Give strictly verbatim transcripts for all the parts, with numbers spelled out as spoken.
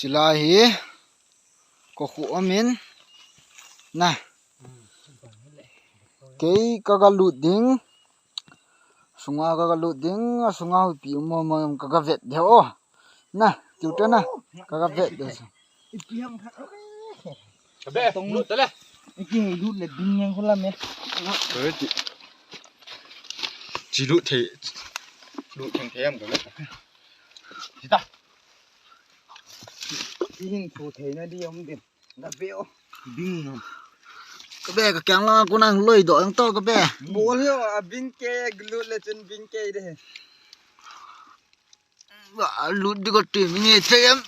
Hilai hi kokhu amin na. Kei kagalut ding. Sunga kagalut ding, asunga hupi um mo mo kagavet de o. Na, tiu te na, kagavet de. Ipi ham khat. Kabe, lut tale. Iki lut le ding yang kula me. Kabe ti. Chi lut thei. Lut thei thei am kabe. Ti ta. Ihin thu thei na di om din. Kabe o. Bing no. Kabe ka kyang la ko nang loi do ang to kabe. Bol yo a bing ke lut le chun bing ke de. Ba, lut di ko ti mi ni te em.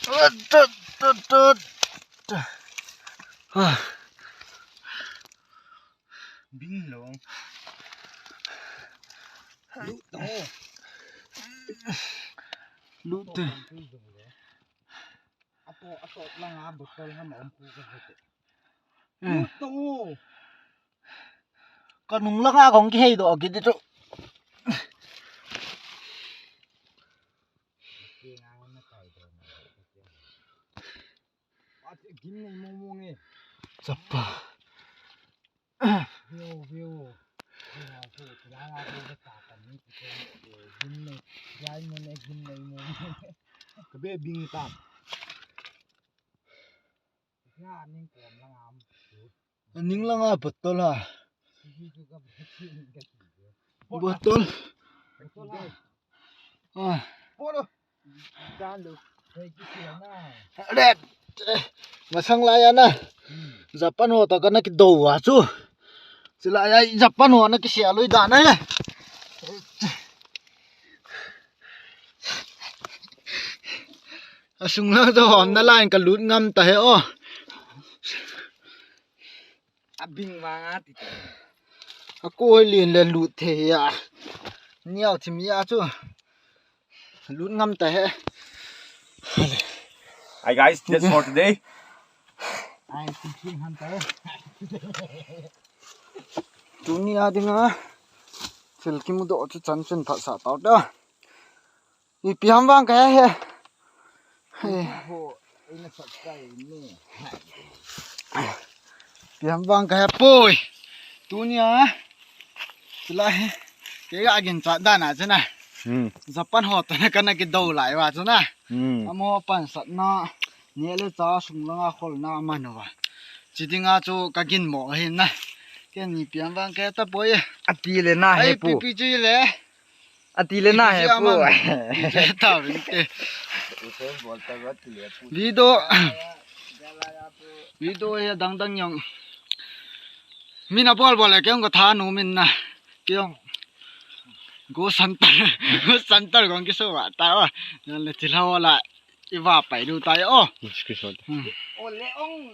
Tut, tut, tut, tut. Ah. Bing long. Lut to. Lut te. Apo, ato lang a bottle ham om pu ka hete. Eh. Lut to. Kanung langa kong kihei doh kit chu. Chapa. View, view. Kabe bing ta. Aning langa bottle ha. Bottle. Ah. Red. Masang lai ana. Japan ho to kana kido a chu. Chulai a Japan ho ana kisia lui dan a. Asung lang to hom na line kalut ngam ta he o. Abing vang a ti. Akoi lin le lut thei a. Niau thim a chu. Lut ngam ta he. Hi guys, that's for today. Ai, thim thim han ta. Tuni a dinga. Thil kimu doh chu chan chun phat sa tau ta. Ipi ham vang ka he. He. Ipi ham vang ka he poi. Tunia. Chulai. Kei ga ginchat dan a chu na. Hmm. Japan ho to na kana kido lai uva chu na. Hmm. Amaho pansatna. Neh le chah sung langa kholna aman uva. Chi dinga chu ka ginmo ahi na. Ken ipi ham vang ka he tapoi. Ati le na he pu. Ai, pi pi chi le. Ati le na he pu. Video. Video hi adang dang jong. Min abol bol le kei jong ka tha nom in na. Kei jong. Go santal. Go santal kong kiso va ta va. Nan le thil ho la. I va pai du tai o. Hmm. O le ong.